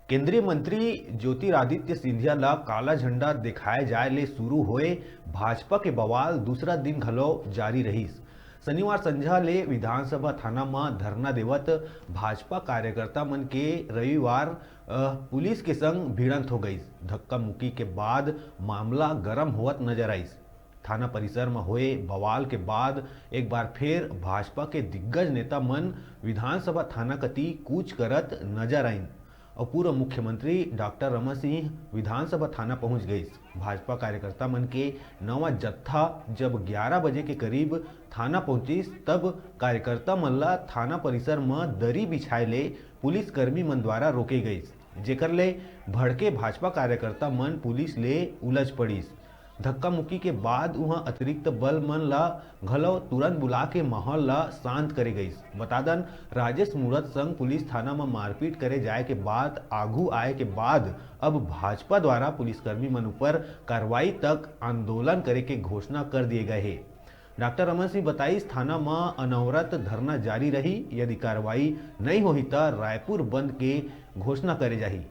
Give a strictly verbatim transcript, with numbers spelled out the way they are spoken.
केंद्रीय मंत्री ज्योतिरादित्य सिंधिया ला काला झंडा दिखाए जाए ले शुरू होए भाजपा के बवाल दूसरा दिन घलो जारी रहिस। शनिवार संझा ले विधानसभा थाना म धरना देवत भाजपा कार्यकर्ता मन के रविवार, अ, पुलिस के संग भिड़ंत हो गइस। धक्का मुक्की के बाद मामला गरम होवत नजर आइस। थाना परिसर म होए बवाल के बाद एक बार फेर भाजपा के दिग्गज नेता मन विधानसभा थाना कति कूच करत नजर आइन। अउ पूर्व मुख्यमंत्री डॉक्टर रमन सिंह विधानसभा थाना पहुंच गइस। भाजपा कार्यकर्ता मन के नवा जत्था जब ग्यारह बजे के करीब थाना पहुंचिस, तब कार्यकर्ता मन ला थाना परिसर म दरी बिछाए ले पुलिसकर्मी मन द्वारा रोके गइस, जेकर ले भड़के भाजपा कार्यकर्ता मन पुलिस ले उलझ पड़िस। धक्का मुक्की के बाद उहां अतिरिक्त बल मन ला घलो तुरंत बुला के माहौल ला शांत करे गइस। बता दन, राजेश मूरत संग पुलिस थाना म मारपीट करे जाए के बात आगू आए के बाद अब भाजपा द्वारा पुलिसकर्मी मन ऊपर कार्रवाई तक आंदोलन करे के घोषणा कर दिए गए हे। डॉक्टर रमन सिंह बताइस, थाना म अनवरत धरना जारी रही, यदि कार्रवाई नहीं होही त रायपुर बंद के घोषणा करे जाही।